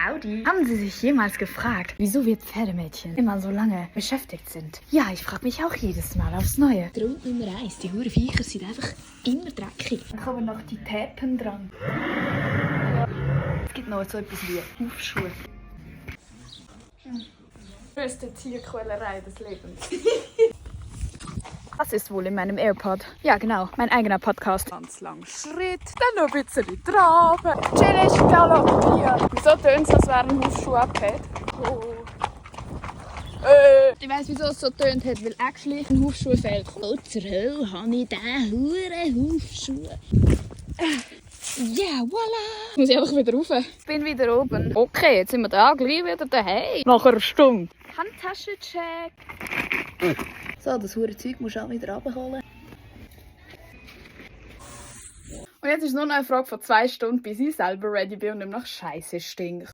Howdy. Haben Sie sich jemals gefragt, wieso wir Pferdemädchen immer so lange beschäftigt sind? Ja, ich frage mich auch jedes Mal aufs Neue. Grund Nummer 1, die huren Viecher sind einfach immer dreckig. Dann kommen noch die Täpen dran. Es gibt noch so etwas wie Hufschuhe. Größte Tierquälerei des Lebens. Was ist wohl in meinem AirPod? Ja, genau, mein eigener Podcast. Ganz lang Schritt, dann noch ein bisschen traben. Chillig galoppieren. Wieso tönt es, als wären Hufschuhe abgehängt? Oh. Ich weiss, wieso es so tönt hat, weil actually ein Hufschuh fehlt. Oh, zur Hölle habe ich diesen huren Hufschuh. Ja, voilà! Muss ich einfach wieder rauf. Ich bin wieder oben. Okay, jetzt sind wir da, gleich wieder daheim. Nach einer Stunde. Handtaschencheck. So, das hure Zeug musst du auch wieder runterholen. Und jetzt ist es nur noch eine Frage von 2 Stunden, bis ich selber ready bin und nicht nach Scheiße stinkt.